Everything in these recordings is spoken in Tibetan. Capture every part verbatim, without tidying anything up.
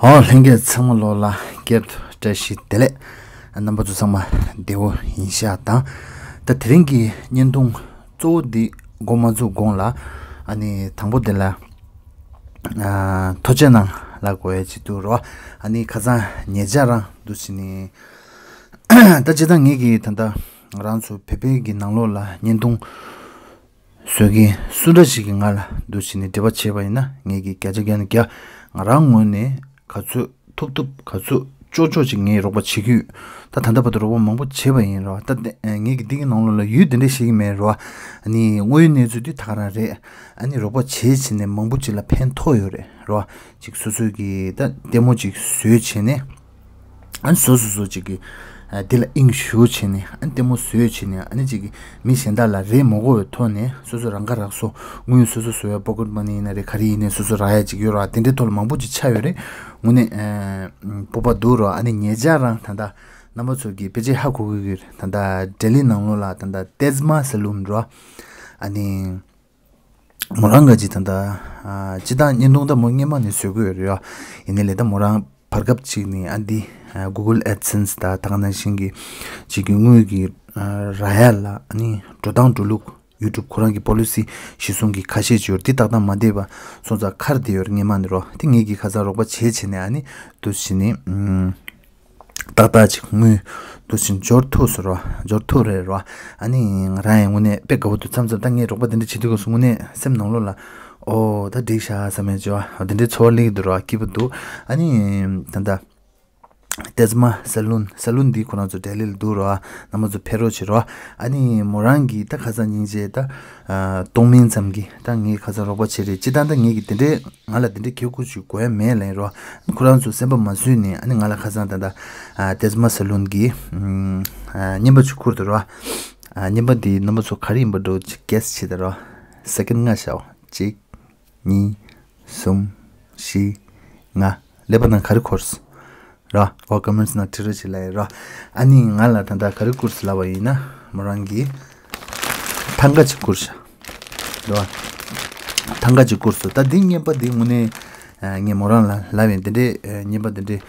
ཨོ་ལྷན་རྒྱས་ཚང་མ་ལོ་ལ་སྐྱབས་བཀྲ་ཤིས་བདེ་ལེགས། རྣམ་པ་ཚོ་ཚང་མ་བདེ་བོ་ཡིན་ཤག་དང་། ད་དེ་རིང་གི་བརྙན་ཐུང་གཙོ་བོ་འདི་འགོ་མ་འཛུགས་གོང་ལ། ཨ་ནི་དང་པོ་དེ་ལ་ཨ་ཐུགས་རྗེ་གནང་ལབ་དགོས་ཡ་ཅིག་འདུག་རོ། ཨ་ནི་ཁ་སང་ཉེ་ཆར་རང་འདུག་ཟེར་ནི། ད་སྤྱིར་བཏང་ངེད་ཀྱིས་ད་ལྟ་ང་རང་ཚོ་བོད་པའི་གི་ནང་ལོགས་ལ་བརྙན་ཐུང་བཟོ་མཁན་སུ་འདྲ་ཞིག་གིས་ང་ལ་འདུག་ཟེར་ནས་འབྲེལ་བ་བྱས་པ་ཡིན་ན། ངེད་ཀྱིས་བརྒྱ་ཆ་བརྒྱ་ནས་བརྒྱ་ང་རང་ངོས་ནས་ག་ཚོད་ཐུབ་ཐུབ་ག་ཚོད་ལྕོགས་ལྕོགས་ཅིག་ངས་རོགས་པ་བྱེད་ཀྱི་ཡོད། ད་ད་ལྟ་བར་དུ་རོགས་པ་མང་པོ་བྱས་པ་ཡིན་རོ། ད་དེ་ངེད་ཀྱི་འདི་གི་ནང་ལོགས་ལ་ཡུལ་དེ་འདྲས་ཤིག་གི་མེད་རོ། ཨ་ནི་དངོས་ཡོད་གནས་ཚུལ་འདི་ད་ག་རང་རེད། ཨ་ནི་རོགས་པ་བྱས་བྱས་ནས་མང་པོ་ཅིག་ལ་ཕན་ཐོགས་ཡོད་རེད་རོ། ཅིག་སོ་སོ་གི་ད་ལྟད་མོ་ཅིག་བཟོས་བྱས་ནས། ཨ་ནི་སོ་སོ་སོ་ཅིག་གི་ཨ་འདི་ལ་དབྱིངས་ཞུགས་བྱས་ནས། ཨ་ནི་ལྟད་མོ་བཟོས་བྱས་ནས། ཨ་ནི་ཅིག་གི་མི་གཞན་དག་ལ་རེ་མ་དགོས་པའི་ཐོག་ནས་སོ་སོ་རང་ཁ་རག་སོ། དངུལ་སོ་སོ་བཟོ་ཡ་པོ་ཀེཊ་མ་ནི་ཡིན་ན་རེད། ག་རེ་ཡིན་ནའི་སོ་སོ་རག་ཡ་ཅིག་ཡོད་ར། དེ་འདྲའི་ཐོག་ལ་མང་པོ་ཅིག་ཆགས་ཡོད་རེད། དངོས་གནས་ཨ་སྤོབས་པ་འདུག་རོ། ཨ་ནི་ཉེ་ཆར་རང་ད་ལྟ་རྣམ་པ་ཚོ་གིས་དཔེ་ཆ་ཧ་གོ་གི་ཡོད། ད་ལྟ་ལྡི་ལི་ནང་ལོགས་ལ་ད་ལྟ་ཏེས་མ་སེ་ལུན་རོ། ཨ་ནི། མོ་རང་ག་ཅིག་ད་ལྟ་ཨ་སྤྱིར་བཏང་བརྙན་ཐུང་ད་མོ་སྔོན་མ་ནས་བཟོ་གི་ཡོད་རེད་ཡ། ཡིན་ནའི་ལས་ད་མོ་རང་བར་སྐབས་ཅིག་ནས་ཨ་འདི་ཨ་Google AdSense ད་ད་ག་ནང་བཞིན་གྱི་ཅིག་གི་དངུལ་གྱི་ཨ་རག་ཡ་ལ། ཨ་ནི་འགྲོ་སྟངས་འགྲོ་ལུགས་YouTube ཁོ་རང་གི་པོ་ལི་སི་གཞི་བཟུང་གི་ཁ་ཤས་ཅིག་ཡོད་རེད། འདི་ཏག་ཏག་མ་བསྡད་པ་སོང་ཙང་ཁར་བསྡད་ཡོད་རེད། སྔོན་མ་ནས་རོ། དེ་ངེད་ཀྱིས་ཁ་སང་རོགས་པ་བྱས་བྱས་ནས། ཨ་ནི་འདུག་བྱས་ནས་ཨུམ། ཏག་ཏག་ཅིག་དངུལ་འདུག་བཞིན་འབྱོར་ཐུབ་སོང་རོ། འབྱོར་ཐུབ་རེད་རོ། ཨ་ནི་ང་རང་ཡང་དངོས་གནས་དཔེ་དགའ་པོ་འདུག་མཚམས་མཚམས་ད་ངས་རོགས་པ་དེ་འདྲ་བྱེད་དུས་སྐབས་སུ་དངོས་གནས་སེམས་ནང་ལོགས་ལ་ཨོ་ད་འགྲིག་ཤག་བསམ་ཡ་ཅིག་ཡོད་ར། དེ་འདྲའི་ཚོར་བ་སླེབས་ཀྱི་འདུག་རོ། སྐྱིད་པོ་འདུག་ཨ་ནི་ད་ལྟ་ཏེས་མ་སེ་ལུན། སེ་ལུན་འདི་ཁོ་རང་ཚོ་ལྡི་ལི་ལ་འདུག་རོ། རྣམ་པ་ཚོ་ཕེབས་རོགས་བྱེད་རོ། ཨ་ནི་མོ་རང་གིས་ད་ཁ་སང་སྙིང་རྗེ་ད་ཨ་གཏོང་མིན་ཙམ་གྱིས་ད་ངས་ཁ་སང་རོགས་པ་བྱས་རེད། སྤྱིར་བཏང་ད་ངས་ཀྱིས་དེ་འདྲའི་ང་ལ་དེ་འདྲའི་ཁེ་ཁུར་ཞིག་དགོས་ཡ་མེད་ལབ་ཡིན་རོ། ཁོ་རང་ཚོ་སེམས་པ་མ་བཟོད་ནས། ཨ་ནི་ང་ལ་ཁ་སང་ད་ལྟ་ཨ་ཏེས་མ་སེ་ལུན་གྱིས་ཨ་རྔན་པ་ཅིག་བསྐུར་འདུག་རོ། ཨ་རྔན་པ་འདི་རྣམ་པ་ཚོ་ག་རེ་ཡིན་པ་འགྲོ་ཅིག་གེ་སི་བྱེད་ད་རོ། སེ་ཀེན་ལྔ་བཞག་འོ། གཅིག་གཉིས། གསུམ། བཞི། ལྔ། ཀླད་པ་ནང་ག་རེ་འཁོར་སོང་ར། ཨོ་ཀོ་མེན་ཊི་ནང་བྲིས་རོགས་བྱེད་ལབ་ཡིན་ར། ཨ་ནི་ང་ལ་ད་ལྟ་ག་རེ་བསྐུར་སོང་ལབ་པ་ཡིན་ན། མོ་རང་གིས་ཐང་ག་ཅིག་བསྐུར་ཤག་ར། ཐང་ག་ཅིག་བསྐུར་སོང་། ད་འདི་རྔན་པ་འདི་དངོས་གནས་ཨ་ངས་མོ་རང་ལ་ལབ་ཡིན། དེ་འདྲའི་ཨ་རྔན་པ་དེ་འདྲའི་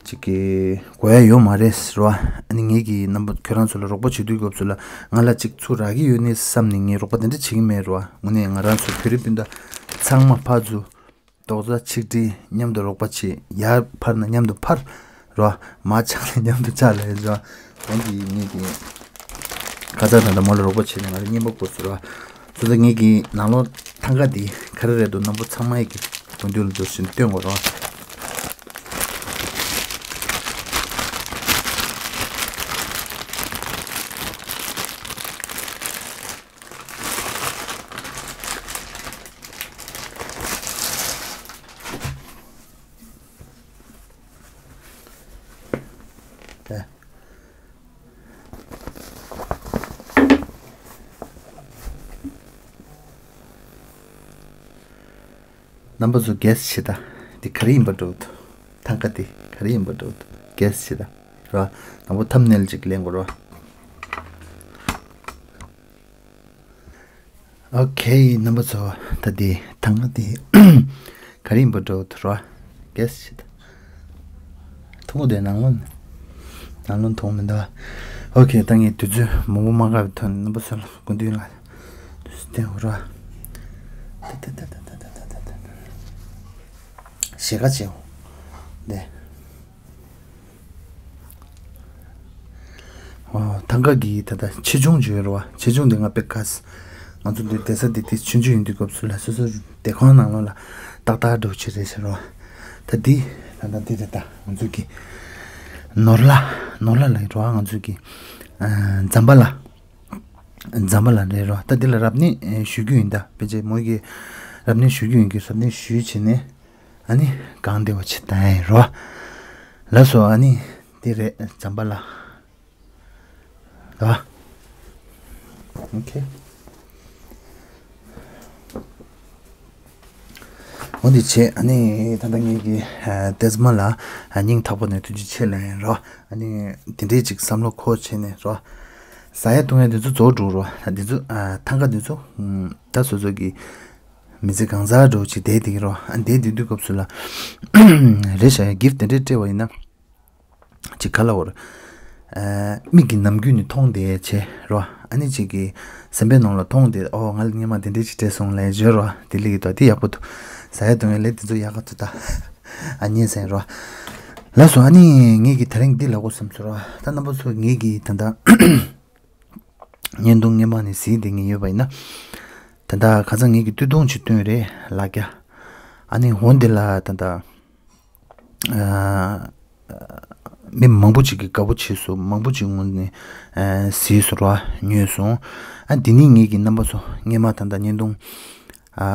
ཅིག་གི་དགོས་ཡ་ཡོད་མ་རེད་ཟེར་བ། ཨ་ནི་ངེད་ཀྱིས་རྣམ་པ་ཁྱོད་རང་ཚོ་ལ་རོགས་པ་བྱེད་དུས་སྐབས་སུ་ལ་ང་ལ་ཅིག་ཚུར་རག་གི་ཡོད་ནི་བསམ་ནས་ངས་རོགས་པ་དེ་འདྲ་བྱེད་ཀྱི་མེད་རོ། དངོས་གནས་ང་རང་ཚོ་བོད་རིགས་སྤུན་ཟླ་ཚང་མ་ཕར་ཚུར་རྡོག་རྩ་ཆིག་སྒྲིལ་མཉམ་དུ་རོགས་པ་བྱེད། ཡར་འཕར་ན་མཉམ་དུ་འཕར་རོ། མར་ཆག་ན་མཉམ་དུ་ཆག་ལབ་ཡ་ཟེར་བ། འོན་ཏེ་ངེད་ཀྱིས་ཁ་ཚ་ད་ལྟ་མོ་ལ་རོགས་པ་བྱས་ནས་ང་ལ་རྔན་པ་བསྐུར་སོང་རོ། སོ་སོ་ངེད་ཀྱི་ནང་ལོགས་ཐང་ག་འདི་ག་རེ་རེད་འདུག་རྣམ་པ་ཚང་མ་ཡིས་ཀྱི་དགོན་སྡེ་ལ་འདུག་བཞིན་སྟོན་དགོས་རོགས། རྣམ་པ་ཚོ་གེ་སི་བྱེད་ད། འདི་ག་རེ་ཡིན་པ་འགྲོ་འདུག་ཐང་ག་འདི་ག་རེ་ཡིན་པ་འགྲོ་འདུག་གེ་སི་བྱེད་ད་ར། དང་པོ་ཐམ་ནེལ་ཅིག་ལེན་དགོས་ར། ཨོ་ཁེ། རྣམ་པ་ཚོ་ད་འདི་ཐང་ག་འདི་ག་རེ་ཡིན་པ་འགྲོ་འདུག་ར། གེ་སི་བྱེད་ད། ཐུང་ངུ་དེ་ནང་ལོན། ནང་ལོན་ཐུང་མི་འདུག་ཨོ་ཁེ། ད་ངས་དུས་ཚོད་མང་པོ་མ་བཀག་པའི་ཐོག་ནས་རྣམ་པ་ཚོ་ལ་སྐུ་མདུན་ལ་དུས་ཚོད་བསྟན་འོ་ར། ཞེ་ཁ་ཆེའོ། འདི། ཨོ། ཐང་ག་གི་ད་ལྟ་ཆེ་ཆུང་བརྗོད་རོ། ཆེ་ཆུང་འདི་ང་དཔེ་དགའ་སི། ང་ཚོ་འདི་བསྡད་ས་འདི་དེ་ཆུང་ཆུང་ཡིན་དུས་སྐབས་སུ་ལ་སོ་སོ་སྡེ་ཁང་ནང་ལོགས་ལ་ཏག་ཏག་འགྲོ་ཆེ་རེད་ཟེར་རོ། ད་འདི་ད་ལྟ་འདི་རེད། ད་ང་ཚོ་གི་ནོར་ལྷ། ནོར་ལྷ་ལ་ཡོད་རོ། ང་ཚོ་གི་ཨ་ཛམ་བྷ་ལ། ཛམ་བྷ་ལ་རེད་རོ། ད་འདི་ལ་རབ་གནས་ཞུ་རྒྱུ་ཡིན། ད་ཕལ་ཆེར་མོ་གི་རབ་གནས་ཞུ་རྒྱུ་ཡིན་གི། རབ་གནས་ཞུས་བྱས་ནས་ཨ་ནི་གང་བདེ་བ་བྱེད་ད་ཡིན་རོ། ལགས་སོ། ཨ་ནི་འདི་རེད། ཛམ་བྷ་ལ། ཨ། ཨོ་ཁེ། འོ་འདི་བྱས། ཨ་ནི་ད་ལྟ་ངེད་ཀྱི་ཨ་ཏེས་མ་ལ་ཨ་སྙིང་ཐག་པ་ནས་ཐུགས་རྗེ་ཆེ་ལབ་ཡིན་རོ། ཨ་ནི་དེ་འདྲའི་ཅིག་བསམ་བློ་འཁོར་བྱས་ནས་རོ། ཟ་ཡ་བཏུང་ཡ་འདི་ཚོ་རྫོགས་འགྲོ་རོ། འདི་ཚོ་ཨ་ཐང་ག་འདི་ཚོ་ཨུམ་ད་སོ་སོ་གི་ མི་ཚེ་གང་ཟག་འགྲོ་ཅིག་བསྡད་དེ་གི་རོ། ཨ་འདས་དེ་དུས་སྐབས་སུ་ལ་རེད་ཤག་གིཕ་དེ་འདྲས་སྤྲད་པ་ཡིན་ན། ཅིག་ག་ལ་བོར། ཨ་མིག་གི་ནམ་རྒྱུན་ནས་མཐོང་བསྡད་བྱས་རོ། ཨ་ནི་ཅིག་གི་སེམས་པའི་ནང་ལ་མཐོང་བསྡད། ཨོ་ང་ལ་སྔོན་མ་དེ་འདྲས་ཅིག་སྤྲད་སོང་ལབ་བརྗོད་རོ། དེ་ལས་ཀྱི་དོ་དེ་ཡག་པོ་འདུག་ཟ་ཡ་འཐུང་ཡ་ལས་དེ་ཚོ་ཡག་ག་ཚོད་ད། ཨ་ཉན་སེང་རོ། ལགས་སོ། ཨ་ནི་ངེད་ཀྱི་དེ་རིང་འདི་ལབ་དགོས་བསམ་སོང་རོ། ད་རྣམ་པ་ཚོ་ངེད་ཀྱི་ད་ལྟ་བརྙན་ཐུང་སྔོན་མ་ནས་གཟིགས་བསྡད་མཁན་ཡོད་པ་ཡིན་ན། ད་ལྟ་ཁ་སང་ངེད་ཀྱི་སྟོད་ཐུང་ཅིག་བཏོན་རེད་ལབ་ཀྱ། ཨ་ནི་འོ་འདི་ལ་ད་ལྟ་ཨ་མི་མང་པོ་ཅིག་གིས་དགའ་པོ་བྱས་སོང་། མང་པོ་ཅིག་ངོས་ནས་ཨ་གཟིགས་སོང་རོ། ཉོས་སོང་། ཨ་འདི་ནི་ངེད་ཀྱི་རྣམ་པ་ཚོ་སྔོན་མ་ད་ལྟ་བརྙན་ཐུང་ཨ་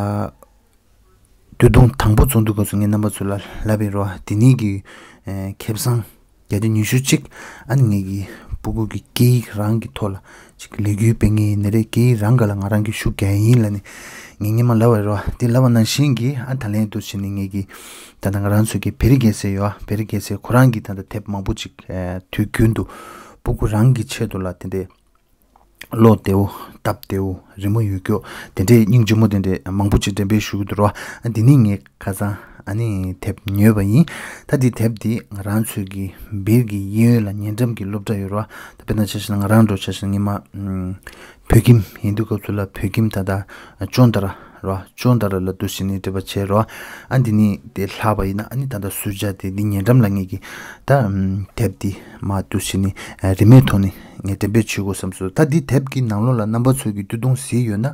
སྟོད་ཐུང་དང་པོ་བཙོང་དུས་སྐབས་སུ་ངས་རྣམ་པ་ཚོ་ལ་ལབ་པའི་རོ། དེ་ནས་ཀྱི་ཨེ་ཁེ་བཟང་བརྒྱ་ཆ་ཉི་ཤུ་གཅིག་ཨ་ནི་ངེད་ཀྱི་སྤུ་གུ་གི་སྐད་ཡིག་རང་གི་ཐོག་ལ་ཅིག་ལས་འགུལ་སྤེལ་མཁན་ཡིན་ནི་རེད། སྐད་ཡིག་རང་སྒང་ལ་ང་རང་གིས་ཤུགས་རྒྱག་ཡིན་ལབ་ནས་ངས་སྔོན་མ་ལབ་པ་རེད་རོ། དེ་ལབ་པ་ནང་བཞིན་གྱི་ཨ་ད་ལན་དུ་བྱས་ནས་ངེད་ཀྱི་ད་ལྟ་ང་རང་ཚོ་གི་བེ་རི་རྒྱལ་མཚན་ཡོད། ཨ་བེ་རི་རྒྱལ་མཚན་ཁོ་རང་གིས་ད་ལྟ་དེབ་མང་པོ་ཅིག་ཨེ་དུས་རྒྱུན་དུ་སྤུ་གུ་རང་གི་ཆེད་དུ་ལ་དེ་འདྲས། བློ་བདེ་བོ། སྟབས་བདེ་བོ། རི་མོ་ཡོད་རྒྱུ། དེ་འདྲའི་སྙིང་རྗེ་མོ་དེ་འདྲའི་མང་པོ་ཅིག་འགྲེམས་སྤེལ་ཞུ་གི་འདུག་རོ། ཨ་འདི་ནི་ངས་ཁ་སང་ཨ་ནི་དེབ་ཉོས་པ་ཡིན། ད་འདི་དེབ་འདི་ང་རང་ཚོའི་གི་སྦིར་གྱི་གཡས་གཡོན་ལ་ཉེ་འགྲམ་གྱི་སློབ་གྲྭ་ཡོད་རོ། ད་དཔེར་ན་ཆ་བཞག་ན་ང་རང་འགྲོ་ཆ་བཞག་ན་ངས་མ་བོད་ཁྱིམ་ཡིན་དུས་སྐབས་སུ་ལ་བོད་ཁྱིམ་ད་ལྟ་ཅོན་ཏ་ར་རོ། ཅོན་ཏ་ར་ལ་འདུག་སེ་ནི་འགྲེལ་པ་བྱས་རོ། ཨ་འདི་ནི་དེ་ལྷག་པ་ཡིན་ན་ཨ་ནི་ད་ལྟ་སུ་ཇ་དེ་འདི་ཉེ་འགྲམ་ལ་ངེད་ཀྱི་ད་དེབ་འདི་མ་འདུག་སེ་ནི་རིན་མེད་ཐོག་ནས་ངས་འགྲེམས་སྤེལ་བྱེད་དགོས་བསམ་སོང་། ད་འདི་དེབ་ཀྱི་ནང་ལོགས་ལ་རྣམ་པ་ཚོས་ཀྱི་སྟོད་ཐུང་གཟིགས་ཡོད་ན་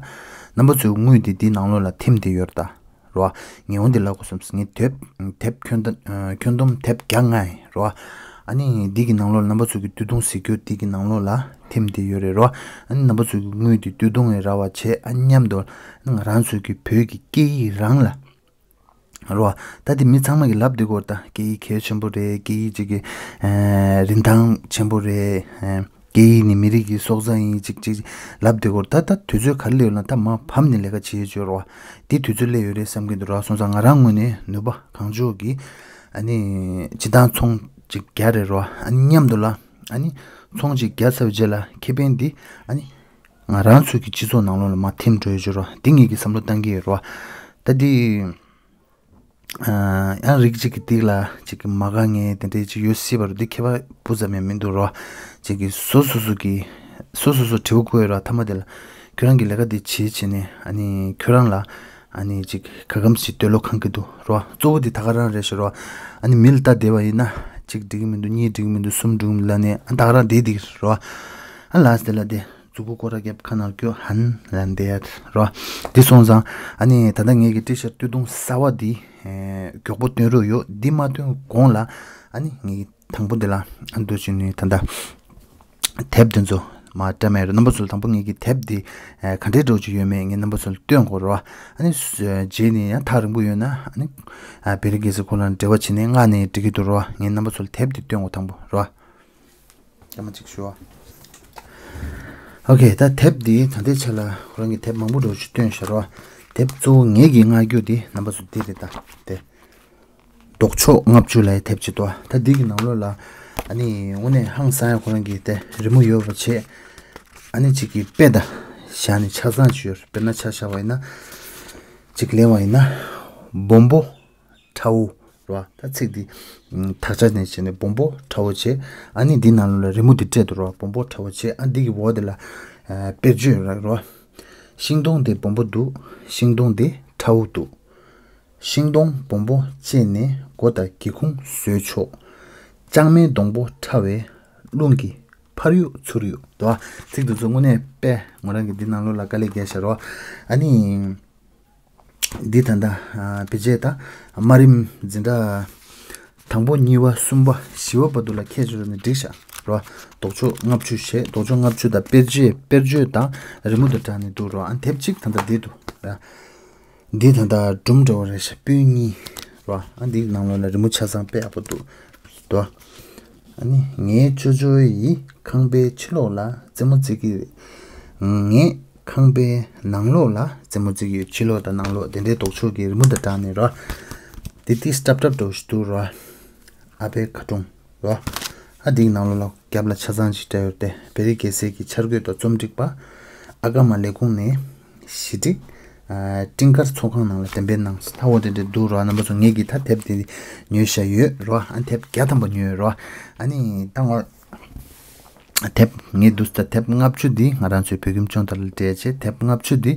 རྣམ་པ་ཚོའི་དངུལ་དེ་འདི་ནང་ལོགས་ལ་ཐིམ་བསྡད་ཡོད་རེད་ད་རོ། ངས་འོ་འདི་ལབ་དགོས་བསམ་སོང་། ངས་དེབ་དེབ་ཁྱོན་བསྡོམས་ཁྱོན་བསྡོམས་དེབ་བརྒྱ་ལྔ་ཡིན་རོ། ཨ་ནི་འདི་གི་ནང་ལོགས་ལ་རྣམ་པ་ཚོས་ཀྱི་སྟོད་ཐུང་གཟིགས་རྒྱུ་འདི་གི་ནང་ལོགས་ལ་ཐིམ་བསྡད་ཡོད་རེད་རོ། ཨ་ནི་རྣམ་པ་ཚོས་ཀྱི་དངུལ་དེ་སྟོད་ཐུང་ཡི་ར་བ་བྱས། ཨ་མཉམ་དུ་ང་རང་ཚོའི་གི་བོད་ཀྱི་སྐད་ཡིག་རང་ལ་རོ། ད་དེ་མི་ཚང་མ་གིས་ལབ་བསྡད་ཀྱི་ཡོད་རེད་ད། སྐད་ཡིག་གལ་ཆེན་པོ་རེད། སྐད་ཡིག་ཅིག་གི་ཨེ་རིན་ཐང་ཆེན་པོ་རེད། ཨེ་སྐད་ཡིག་ནི་མི་རིགས་ཀྱི་སྲོག་རྩ་ཡིན་ཅིག་ཅིག་ལབ་བསྡད་ཀྱི་ཡོད་རེད་ད། ད་དུས་ཚོད་ག་རེ་སླེབས་ཡོད་ན་ད་མར་ཕབ་ནས་ལས་ཀ་བྱེད་ཡས་ཡོད་རེད་བ། དེ་དུས་ཚོད་སླེབས་ཡོད་རེད་བསམ་གྱི་འདུག་ར། སོང་ཙང་ང་རང་ངོས་ནས་ནུས་པ་གང་ལྕོགས་ཀྱིས་ཨ་ནི་སྤྱིར་བཏང་ཚོང་ཅིག་རྒྱག་རེད་རོ། ཨ་ནི་མཉམ་དུ་ལ་ཨ་ནི་ཚོང་ཅིག་རྒྱག་ཚར་བའི་རྗེས་ལ་ཁེ་ཕན་འདི་ཨ་ནི་ང་རང་ཚོའི་གི་སྤྱི་ཚོགས་ནང་ལོགས་ལ་མར་ཐིམ་འགྲོ་ཡོད་ཅིག་རོ། འདི་ངེད་ཀྱིས་བསམ་བློ་བཏང་གི་ཡོད་རོ། ད་འདི་ཨ་ཡང་རིགས་གཅིག་གི་སྟེང་ལ་གཅིག་གི་མ་དགའ་མཁན་དེ་འདྲའི་ཅིག་ཡོད་སྲིད་པ་རེད། འདི་ཁྱད་པར་སྤུ་ཙམ་ཡང་མི་འདུག་རོ། གཅིག་གི་སོ་སོ་སོ་གི་སོ་སོ་སོ་དྲི་བ་བཀོད་ཡོད་རོ། མཐའ་མ་དེ་ལ་ཁྱོད་རང་གི་ལས་ཀ་འདི་བྱེད་བྱེད་ནས་ཨ་ནི་ཁྱོད་རང་ལ་ཨ་ནི་ཅིག་ག་གམ་ཞིག་འདོད་བློ་ཁེངས་ཀྱི་འདུག་རོ། གཙོ་བོ་འདི་ད་ག་རང་རེད་ཤག་རོ། ཨ་ནི་མི་ལ་ལྟ་བསྡད་པ་ཡིན་ན་གཅིག་འགྲིག་གི་མི་འདུག་གཉིས་འགྲིག་གི་མི་འདུག་གསུམ་འགྲིག་གི་མི་འདུག་ལབ་ནས་ཨ་ད་ག་རང་བསྡད་བསྡད་ཀྱི་རེད་རོ། ཨ་ལགས་དེ་ལ་དེ་གཟུགས་པོ་སྐོར་ར་རྒྱབ་ཁ་ནང་སྐྱོ་ཧན་ལན་དེ་ཡ་རོ། འདི་སོང་ཙང་ཨ་ནི་ད་ལྟ་ངེད་ཀྱི་ཏི་ཤར་སྟོད་ཐུང་གསར་བ་འདི་ཨེ་མགྱོགས་པོ་སྟོན་རོགས་ཡོད། འདི་མ་སྟོན་གོང་ལ་ཨ་ནི་ངེད་ཀྱི་དང་པོ་འདི་ལ་ཨ་འདུག་སེ་ནི་ད་ལྟ་དེབ་འདི་ཚོ་མར་བཀྲམ་ཡོད་རེད། རྣམ་པ་ཚོ་ལ་དང་པོ་ངེད་ཀྱི་དེབ་འདི་ཨེ་ག་འདྲའི་འདྲ་བོ་ཅིག་ཡོད་མེད་ངས་རྣམ་པ་ཚོ་ལ་སྟོན་དགོས་རེད་བ། ཨ་ནི་རྗེས་ནས་ཡང་ཐག་རིང་པོ་ཡོད་ན་ཨ་ནི་ཨ་བེ་རི་རྒྱལ་མཚན་ཁོང་ལ་འབྲེལ་བ་བྱས་ནས་མངགས་ནས་འབྲི་གི་འདུག་རེད་བ། ངས་རྣམ་པ་ཚོ་ལ་དེབ་འདི་སྟོན་དགོས་དང་པོ་རེད་བ། སྐར་མ་གཅིག་ཞུ་བ། ཨོ་ཁེ། ད་དེབ་འདི་ད་ལྟའི་ཆ་ལ་ཁོ་རང་གི་དེབ་མང་པོ་འདྲ་བོ་ཞིག་བཏོན་བཞག་རོ། དེབ་གཙོ་བོ་ངེད་ཀྱིས་མངགས་རྒྱུ་འདི་རྣམ་པ་ཚོ་འདི་རེད་ད། དེ་ལྡོག་ཕྱོགས་ལྔ་བཅུ་ལབ་ཡ་དེབ་ཅིག་འདུག་ད་འདི་གི་ནང་ལོགས་ལ་ཨ་ནི་དངོས་གནས་ཧང་སང་ཡ་ཁོ་རང་གི་དེ་རི་མོ་ཡོད་པ་བྱས། ཨ་ནི་གཅིག་གི་དཔེ་ད་བཞག་ནས་ཆ་ཚང་ཅིག་ཡོད་རེད། དཔེར་ན་ཆ་བཞག་པ་ཡིན་ན་གཅིག་ལེན་པ་ཡིན་ན་སྦོམ་པོ་ཁྲ་བོ་རེད་བ། ད་ཚིག་འདི་ཨམ་དག་ཆ་ནས་བྱས་ནས་སྦོམ་པོ་ཁྲ་བོ་བྱས། ཨ་ནི་འདི་ནང་ལོགས་ལ་རི་མོ་འདི་སྤྲད་འདུག་རེད་བ། སྦོམ་པོ་ཁྲ་བོ་བྱས། ཨ་འདི་གི་འོག་དེ་ལ་ཨ་དཔེར་བརྗོད་རག་རེད་བ། ཤིང་སྡོང་དེ་སྦོམ་པོ་འདུག་ཤིང་སྡོང་དེ་ཁྲ་བོ་འདུག་ཤིང་སྡོང་སྦོམ་པོ་བཅད་ནས་སྒོ་དང་སྒེའུ་ཁུང་བཟོས་ཆོག་ལྕང་མའི་སྡོང་པོ་ཕྲ་བས་རླུང་གིས་འཕར་ཡུག་ཚུར་ཡུག་འདུག་ཚིག་འདི་ཚོ་དངོས་གནས་དཔེ་མོ་རང་གིས་འདི་ནང་ལོགས་ལ་དཀའ་ལས་རྒྱག་བཞག་རོ། ཨ་ནི། འདི་ད་ལྟ་ཨ་དཔེ་ཆ་དང་དམའ་རིམ་འཛིན་གྲྭ་དང་པོ་གཉིས་པ་གསུམ་པ་བཞི་པ་བར་དུ་ལ་ཁྱད་ཆོས་ར་ནས་བསྒྲིགས་བཞག་རོ། ལྡོག་ཕྱོགས་ལྔ་བཅུ་ཞེས་ལྡོག་ཕྱོགས་ལྔ་བཅུ་དང་དཔེར་བརྗོད་དཔེར་བརྗོད་དང་རི་མོ་དང་སྦྲགས་ནས་འདུག་རོ། ཨ་དེབ་གཅིག་ད་ལྟ་འདི་འདུག་ར། འདི་ད་ལྟ་སྒྲུང་འདྲ་བོ་རེད་ཤག་སྤུན་གཉིས་རོ། ཨ་འདིའི་ནང་ལོགས་ལ་རི་མོ་ཆ་ཚང་དཔེ་ཡག་པོ་འདུག་དོ། ཨ་ནི་ངའི་ཅོ་ཅོ་ཡིས་ཁང་པའི་ཕྱི་ལོགས་ལ་རྩེད་མོ་རྩེ་གི་ཡོད། ངས་ཁང་པའི་ནང་ལོགས་ལ་རྩེད་མོ་རྩེ་གི་ཡོད། ཕྱི་ལོགས་དང་ནང་ལོགས་དེ་འདྲའི་ལྡོག་ཕྱོགས་ཀྱི་རི་མོ་དང་སྦྲགས་ནས་རོ། དེ་ཏིས་སྲབ་སྲབ་འདྲ་བོ་ཞིག་འདུག་རོ། ཨ་ཕའི་ཁ་གྲོང་རོ། ཨ་འདིའི་ནང་ལོགས་ལ་རྒྱབ་ལ་ཆ་ཚང་ཞིག་སྤྲད་ཡོད་དེ། བེ་རི་རྒྱལ་མཚན་གྱི་འཆར་འགོད་དང་རྩོམ་སྒྲིག་པ། ཨ་ཀ་མ་ལས་ཁུངས་ནས་ཞི་སྒྲིག་སྤྲིན་དཀར་ཚོགས་ཁང་ནང་ལ་གདན་འདྲེན་གནང་། ད་འོ་དེ་འདྲ་འདུག་རོ། རྣམ་པ་ཚོ་ངེད་ཀྱིས་ད་དེབ་དེ་ཉོས་བཞག་ཡོད་རོ། ཨ་དེབ་བརྒྱ་ཐམ་པ་ཉོས་རོ། ཨ་ནི་ད་ངོ་དེབ་ངས་འདུག་ད་དེབ་ལྔ་བཅུ་འདི་ང་རང་ཚོའི་བོད་ཁྱིམ་སྦྱོང་བརྡར་ལ་སྤྲད་བྱས། དེབ་ལྔ་བཅུ་འདི་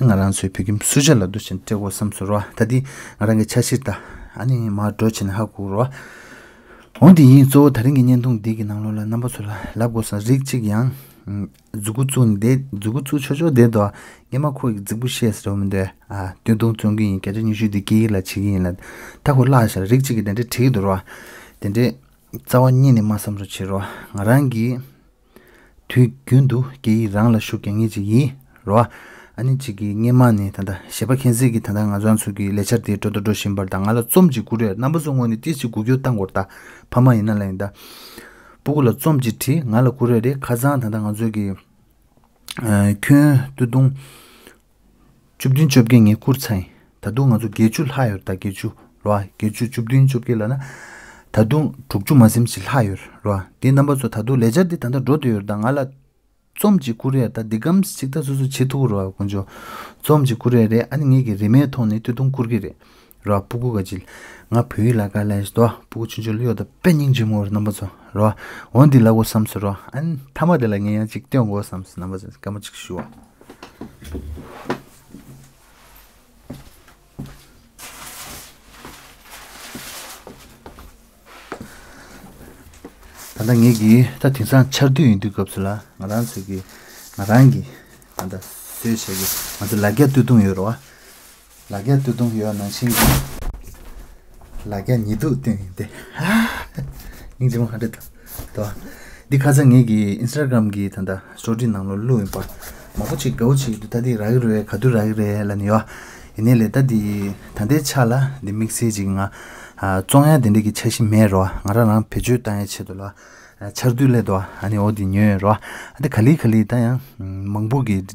ང་རང་ཚོའི་བོད་ཁྱིམ་སུ་ཇཱ་ལ་འདུག་ཅིག་སྤྲད་དགོས་བསམ་སོང་རོ། ད་འདི་ང་རང་གི་འཆར་གཞི་ད་ཨ་ནི་མར་འགྲོ་བྱས་ནས་ཧ་གོ་རོ། འོ་འདི་ཡིན། གཙོ་བོ་ད་རིང་གི་བརྙན་ཐུང་འདི་གི་ནང་ལོགས་ལ་རྣམ་པ་ཚོ་ལ་ལབ་དགོས་བསམ། རིགས་གཅིག་ཡང་མཛུ་གུ་བཙུགས་ནས་བསྡད། མཛུ་གུ་བཙུགས་ཆོག་ཆོག་བསྡད་འདུག། སྔོན་མ་ཁོ་གི་རྫིག་པོ་བཤད་ཟེར་བ་མི་འདུག། ཨ་སྟོད་ཐུང་བཙོང་གི་ཡིན། བརྒྱ་ཆ་ཉི་ཤུ་འདི་སྐད་ཡིག་ལ་བྱེད་ཀྱི་ཡིན་ལ། ད་ཁོ་བརླག་ཤག། རིགས་གཅིག་གིས་དེ་འདྲས་བྲིས་ཀྱི་འདུག་རོ། དེ་འདྲས་རྩ་བ་ཉིད་ནས་མ་བསམ་རོགས་བྱེད་རོ། ང་རང་གིས་དུས་རྒྱུན་དུ་སྐད་ཡིག་རང་ལ་ཤུགས་རྒྱག་མཁན་ཅིག་ཡིན་རོ། ཨ་ནི་གཅིག་གིས་སྔོན་མ་ནས་ད་ལྟ་གཞས་པ་མཁྱེན་བརྩེ་གིས་ད་ལྟ་ང་ཚོ་གི་ལས་འཆར་དེ་འགྲོ་དང་འགྲོ་བཞིན་པར་དང་། ང་ལ་རྩོམ་ཅིག་བསྐུར་རེ། རྣམ་པ་ཚོ་ངོས་ནས་ཏིས་ཅིག་འགུལ་སྐྱོད་བཏང་དགོས་རེད། ད་ཕ་མ་ཡིན་ན་ལ་ཡིན། ད་སྤུ་གུ་ལ་རྩོམ་ཅིག་བྲིས། ང་ལ་བསྐུར་རེ་རེད། ཁ་སང་ད་ལྟ་ང་ཚོ་གི་ཁྱོན་སྟོད་ཐུང་བཅུ་བདུན་བཅོ་བརྒྱད་ངས་བསྐུར་ཚར་ཡིན། ད་དུང་ང་ཚོ་བརྒྱད་ཅུ་ལྷག་ཡོད་རེད། ད་བརྒྱད་ཅུ་རོ། བརྒྱད་ཅུ། བཅུ་བདུན་བཅོ་བརྒྱད་ལབ་ན་ད་དུང་དྲུག་ཅུ་མ་ཟིན་ཅིག་ལྷག་ཡོད་རོ། དེ་རྣམ་པ་ཚོ་ད་དུང་ལས་འཆར་འདི་ད་ལྟ་འགྲོ་བསྡད་ཡོད་རེད། ད་ང་ལ་རྩོམ་ཅིག་བསྐུར་ཡ། ད་འདི་གམ་ཅིག་ད་སོ་སོ་བྱེད་ཐུབ་རོ། དཀོན་མཆོག། རྩོམ་ཅིག་བསྐུར་ཡ་རེད། ཨ་ནི་ངེད་ཀྱི་རིན་མེད་ཐོག་ནས་སྟོད་ཐུང་བསྐུར་གི་རེད་རོ། སྤུ་གུ་ག་ཅིག་ང་བོད་ཡིག་ལ་དགའ་ལས་ཤིག་དོ། སྤུ་གུ་ཆུང་ཆུང་ལ་གཡོག་ད་དཔེ་སྙིང་རྗེ་མོ་རེད། རྣམ་པ་ཚོ་རོ། འོ་འདི་ལབ་དགོས་བསམ་སོང་རོ། ཨ་ནི་མཐའ་མ་དེ་ལ་ངས་ཡང་ཅིག་སྟོན་དགོས་བསམ་སོང་། རྣམ་པ་ཚོ་སྐར་མ་གཅིག་ཞུ་བ། ད་ལྟ་ངེད་ཀྱིས་ད་དེང་སང་ཆར་དུས་ཡིན་དུས་སྐབས་སུ་ལ་ང་རང་ཚོ་གི་ང་རང་གི་ད་ལྟ་བཟོས་བྱས་ཀྱི་ང་ཚོ་ལ་རྒྱ་སྟོད་ཐུང་ཡོད་རེད་བ། ལ་རྒྱ་སྟོད་ཐུང་ཡོད་ནང་བཞིན་གྱི་ལ་རྒྱ་ཉི་གདུགས་སྟོན་ཡིན་ཏེ། སྙིང་རྗེ་མོ་ཧ་འདྲེ་ད། དོ། འདི་ཁ་སང་ངེད་ཀྱི་ཨིན་སི་ཊ་གྷ་རམ་གྱི་ད་ལྟ་སི་ཊོ་རི་ནང་ལོགས་བླུགས་ཡིན་པ། མང་པོ་ཅིག་དགའ་བོ་བྱེད་ཀྱི་འདུག། ད་འདི་རག་གི་རེད། ག་དུས་རག་གི་རེད་ལབ་ནས་ཡོད། ཡིན་ནའི་ལས་ད་འདི་ད་ལྟའི་ཆ་ལ་འདི་དམིགས་བསལ་ཅིག་ང་ཨ་བཙོང་ཡ་དེ་འདྲ་གི་འཆར་གཞི་མེད་རོ། ང་རང་རང་བེད་སྤྱོད་བཏང་ཡ་ཆེད་དུ་ལ་ཨ་ཆར་དུས་སླེབས་འདུག། ཨ་ནི་འོ་འདི་ཉོས་རོ། ཨ་འདི་ག་ལེ་ག་ལེ་ད་ཡང་མང་པོ་གི་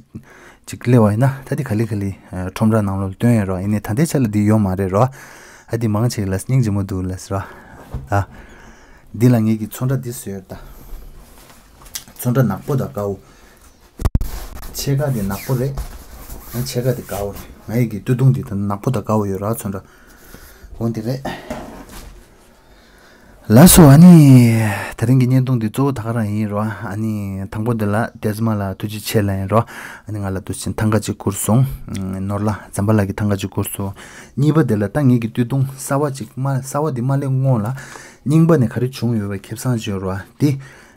ཅིག་སླེབས་པ་ཡིན་ན་ད་འདི་ག་ལེ་ག་ལེ་ཨ་ཁྲོམ་ར་ནང་ལོགས་སྟོན་ཡ་རོ། ཡིན་ནའི་ད་ལྟའི་ཆ་ལ་འདི་ཡོད་མ་རེད་རོ། ཨ་འདི་མང་ཆེ་ལ་སྙིང་རྗེ་མོ་འདུག་ལབ་ཟེར་རོ། ཨ་འདི་ལ་ངེད་ཀྱི་ཚོན་ཁྲ་འདི་བཟོས་ཡོད་ད། ཚོན་ཁྲ་ནག་པོ་དང་དཀར་པོ། ཕྱེད་ཀ་དེ་ནག་པོ་རེད། ཨ་ཕྱེད་ཀ་དེ་དཀར་པོ་རེད། ང་ཡི་གི་སྟོད་ཐུང་དེ་ད་ནག་པོ་དང་དཀར་པོ་ཡོད་ར། ཚོན་ཁྲ་འོ་འདི་རེད། ལགས་སོ། ཨ་ནི་དེ་རིང་གི་བརྙན་ཐུང་འདི་གཙོ་བོ་ད་ག་རང་ཡིན་རོ། ཨ་ནི་དང་པོ་དེ་ལ་ལྡེ་ཙ་མ་ལ་ཐུགས་རྗེ་ཆེ་ལབ་ཡིན་རོ། ཨ་ནི་ང་ལ་འདུག་སེ་ཐང་ག་ཅིག་བསྐུར་སོང་། ནོར་ལ་ཛམ་བྷ་ལ་གི་ཐང་ག་ཅིག་བསྐུར་སོང་། གཉིས་པ་དེ་ལ་ད་ངེད་ཀྱི་སྟོད་ཐུང་གསར་པ་ཅིག་མ་གསར་པ་འདི་མ་སླེབས་སྔོན་ལ་རྙིང་པ་ནས་ག་རེ་བྱུང་ཡོད་པའི་ཁེ་བཟང་ཅིག་ཡོད་རོ། དེ་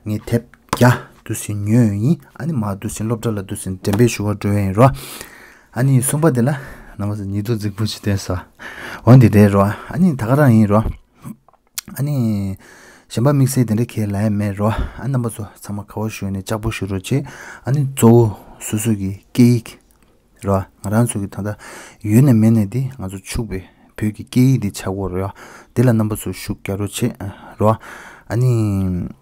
ངས་དེབ་བརྒྱ་འདུག་སེ་ཉོས་ཡིན། ཨ་ནི་མར་འདུག་སེ་སློབ་གྲྭ་ལ་འདུག་སེ་འགྲེམས་སྤེལ་ཞུ་བར་འགྲོ་ཡ་ཡིན་རོ། ཨ་ནི་གསུམ་པ་དེ་ལ་རྣམ་པ་ཚོ་ཉིན་ཐོ་རྫིག་པོ་ཞིག་བསྟན་སོང་། འོ་འདི་རེད་རོ། ཨ་ནི་ད་ག་རང་ཡིན་རོ། ཨ་ནི་གཞན་པ་དམིགས་བསལ་དེ་འདྲ་གང་ཡང་ལབ་ཡ་མེད་རོ། ཨ་རྣམ་པ་ཚོ་ཚང་མ་དགའ་བོ་ཞུ་ནས་ལྕགས་པོ་ཞུ་རོགས་བྱེད། ཨ་ནི་གཙོ་བོ་སོ་སོ་གི་སྐད་ཡིག་རོ། ང་རང་ཚོ་གི་ད་ལྟ་ཡོད་ནས་མེད་ནས་འདི་ང་ཚོ་ཕྱུག་པའི་བོད་ཀྱི་སྐད་ཡིག་འདི་ཆགས་ཀྱི་ཡོད་རེད་ཡ། འདི་ལ་རྣམ་པ་ཚོ་ཤུགས་རྒྱག་རོགས་བྱེད་རོ། ཨ་ནི་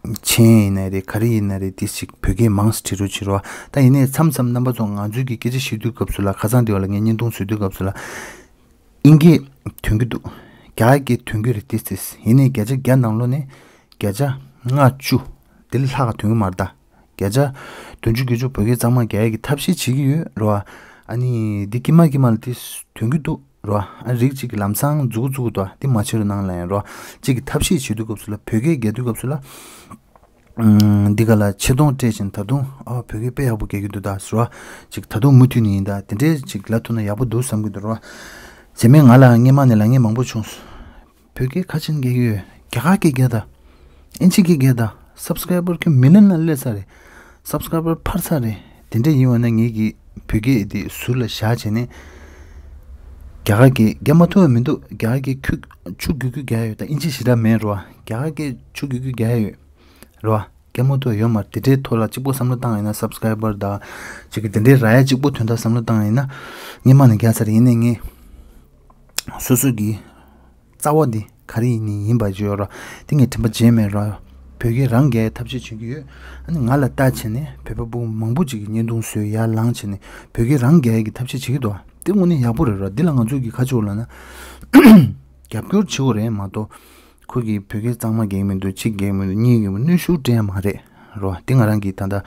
མཆན་ཡིན་ན་རེད། ག་རེ་ཡིན་ན་རེད། འདི་ཞིག་བོད་སྐད་མང་ཙམ་བྲིས་རོགས་བྱེད་རོ། ད་ཡིན་ནའི་མཚམས་མཚམས་རྣམ་པ་ཚོ་ང་ཚོའི་གི་སྐད་ཆ་བཤད་དུས་སྐབས་སུ་ལ་ཁ་སང་འདི་བ་ལ་ངས་བརྙན་ཐུང་བཟོ་དུས་སྐབས་སུ་ལ་དབྱིན་སྐད་ཐོན་གྱི་འདུག། རྒྱ་སྐད་ཐོན་གྱི་རེད། ཏིས་ཏིས། ཡིན་ནའི་བརྒྱ་ཆ་བརྒྱ་ནང་ལོགས་ནས་བརྒྱ་ཆ་ལྔ་བཅུ་དེ་ལས་ལྷག་ག་ཐོན་གྱི་མ་རེད་ད། བརྒྱ་ཆ་བདུན་ཅུ་བརྒྱད་ཅུ་བོད་སྐད་གཙང་མ་རྒྱག་ཡ་གི་ཐབས་ཤེས་བྱེད་ཀྱི་ཡོད་རོ། ཨ་ནི་འདི་ཀྱི་མ་ཀྱི་མ་ལ་ཏིས་ཐོན་གྱི་འདུག་རོ། ཨ་རིགས་གཅིག་གི་ལམ་སང་འཛུགས་འཛུགས་འདུག། འདི་མ་བྱེད་རོགས་གནང་ལབ་ཡིན་རོ། གཅིག་གི་ཐབས་ཤེས་བྱེད་དུས་སྐབས་སུ་ལ་བོད་སྐད་རྒྱག་དུས་སྐབས་སུ་ལ། ཨམ། འདི་ག་ལ་ཆེ་མཐོང་སྤྲད་བཞིན་ད་དུང་ཨ་བོད་སྐད་དཔེ་ཡག་པོ་རྒྱག་གི་འདུག་ད་ཟེར་བ་ཅིག་ད་དུང་མུ་མཐུད་ནས་ཡིན་ད། དེ་འདྲའི་ཅིག་ལབ་ཐུབ་ན་ཡག་པོ་འདུག་བསམ་གྱི་འདུག་རོ། རྗེས་མའི་ང་ལ་སྔས་མ་ནས་ལབ་མཁན་མང་པོ་བྱུང་། བོད་སྐད་ག་ཅིག་རྒྱག་གི་ཡོད། རྒྱ་གར་སྐད་རྒྱག་ད། ཨིན་ཇི་སྐད་རྒྱག་ད། སབ་སི་ཀ་རའི་བར་ཁྱོན་མི་ལི་ཡོན་ལ་སླེབས་ཚར་རེད། སབ་སི་ཀ་རའི་བར་འཕར་ཚར་རེད། དེ་འདྲ་ཡིན་པ་ན་ངེད་ཀྱི་བོད་སྐད་དེ་ཟུར་ལ་བཞག་བྱས་ནས་རྒྱ་གར་སྐད་རྒྱག་མ་ཐུབ་པ་མི་འདུག། རྒྱ་གར་སྐད་ཁྱུག་ཆུ་རྒྱུག་རྒྱུག་རྒྱག་ཡོད་ད། ཨིན་ཇི་ཞེ་དྲག་མེད་རོ། རྒྱ་གར་སྐད་ཆུ་རྒྱུག་རྒྱུག་རྒྱག་ཡོད། རེད་བ། སྐད་མ་ཐོག་ཡོད་མ་རེད། དེ་འདྲའི་ཐོག་ལ་གཅིག་པོ་བསམ་བློ་བཏང་ཡིན་ན་སབ་སི་ཀ་རའི་བར་དང་གཅིག་གི་དེ་འདྲའི་རག་ཡ་གཅིག་པོ་དོན་དག་བསམ་བློ་བཏང་ཡིན་ན་སྔས་མ་ནས་རྒྱག་ཚར། ཡིན་ནའི་ངས་སོ་སོ་གི་རྩ་བ་འདི་ག་རེ་ཡིན་ནི་ཡིན་པ་བརྗོད་རོགས། དེ་ངས་དྲན་པ་བརྗེད་མེད་རོགས། བོད་སྐད་རང་རྒྱག་ཡའི་ཐབས་ཤེས་བྱེད་ཀྱི་ཡོད། ཨ་ནི་ང་ལ་ལྟ་བྱས་ནས་བོད་པ་སྤུ་གུ་མང་པོ་ཅིག་གི་བརྙན་ཐུང་བཟོས་ཡར་ལངས་བྱས་ནས་བོད་སྐད་རང་རྒྱག་ཡ་གི་ཐབས་ཤེས་བྱེད་ཀྱི་འདུག། དེ་དངོས་གནས་ཡག་པོ་རེད་རོགས། འདི་ལ་ང་ཚོས་གི་ཁ་ཕྱོགས་ལ་ན་རྒྱབ་སྐྱོར་བྱེད་དགོས་རེད་མ་གཏོགས། ཁོ་གིས་བོད་སྐད་གཙང་མ་རྒྱག་མི་འདུག། གཅིག་རྒྱག་མི་འདུག། གཉིས་རྒྱག་མི་འདུག། གནོན་ཤུགས་སྤྲད་ཡ་མ་རེད། རོ། དེ་ང་རང་གི་ད་ལྟ་ཨ་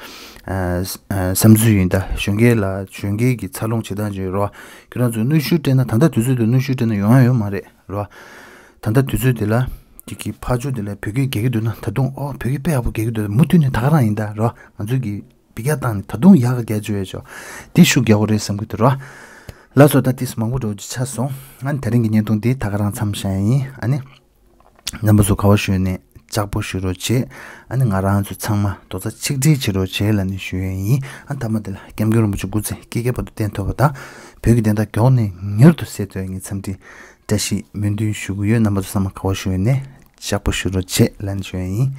ཨ་བསམ་ཚུལ་ཡིན། ད་གཞོན་སྐྱེས་ལ་གཞོན་སྐྱེས་ཀྱི་འཚར་ལོངས་བྱེད་སྟངས་ཅིག་རོ། ཁྱོད་རང་ཚོས་གནོན་ཤུགས་སྤྲད་ན། ད་ལྟ་དུས་ཚོད་དུ་གནོན་ཤུགས་སྤྲད་ན་ཡོང་ཡ་ཡོད་མ་རེད་རོ། ད་ལྟ་དུས་ཚོད་འདི་ལ་ཀྱི་ཀྱི་ཕར་ཕྱོགས་འདི་ལ་བོད་སྐད་རྒྱག་གི་འདུག་ན། ད་དུང་ཨོ་བོད་སྐད་དཔེ་ཡག་པོ་རྒྱག་གི་འདུག་མུ་མཐུད་ནས་ད་ག་རང་ཡིན། ད་རོ། ང་ཚོས་ཀྱི་འབི་རྒྱག་བཏང་ནས་ད་དུང་ཡག་ག་རྒྱག་བཅུག་ཡ་ཆོག་དེ་ཤུགས་རྒྱག་དགོས་རེད་བསམ་གྱི་འདུག་རོ། ལགས་སོ། ད་ཏིས་མང་པོ་འགྲོ་རྒྱུ་ཆགས་སོང་། ཨ་ནི་དེ་རིང་གི་བརྙན་ཐུང་འདི་ད་ག་རང་མཚམས་བཞག་ཡིན། ཨ་ནི་རྣམ་པ་ཚོ་ག་བ་ཞུས་ནས་ལྕགས་པོ་ཞུ་རོགས་བྱེད། ཨ་ནི་ང་རང་ཚོ་ཚང་མ་རྡོག་རྩ་ཆིག་སྒྲིལ་བྱེད་རོགས་བྱེད་ལབ་ནས་ཞུ་ཡས་ཡིན། ཨ་ནི་མཐའ་མ་དེ་ལ་སྐྱབས་མགོན་རིན་པོ་ཆེ་སྐུ་ཚེ་སྐྱེ་རྒྱ་བར་དུ་བརྟན་ཐུབ་པ་དང་། བོད་ཀྱི་བདེན་མཐའ་མགྱོགས་ནས་མྱུར་དུ་གསལ་ཐུབ་ཡ་ངའི་འཚམས་འདྲི་བཀྲ་ཤིས་སྨོན་འདུན་ཞུ་གི་ཡོད། རྣམ་པ་ཚོ་ཚང་མ་ག་བ་ཞུ་ཡས་ནས་ལྕགས་པོ་ཞུ་རོགས་བྱེད་ལབ་ནས་ཞུ་ཡས་ཡིན།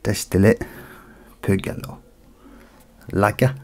བཀྲ་ཤིས་བདེ་ལེགས། བོད་རྒྱལ་ལོ། ལགས་ཀྱ།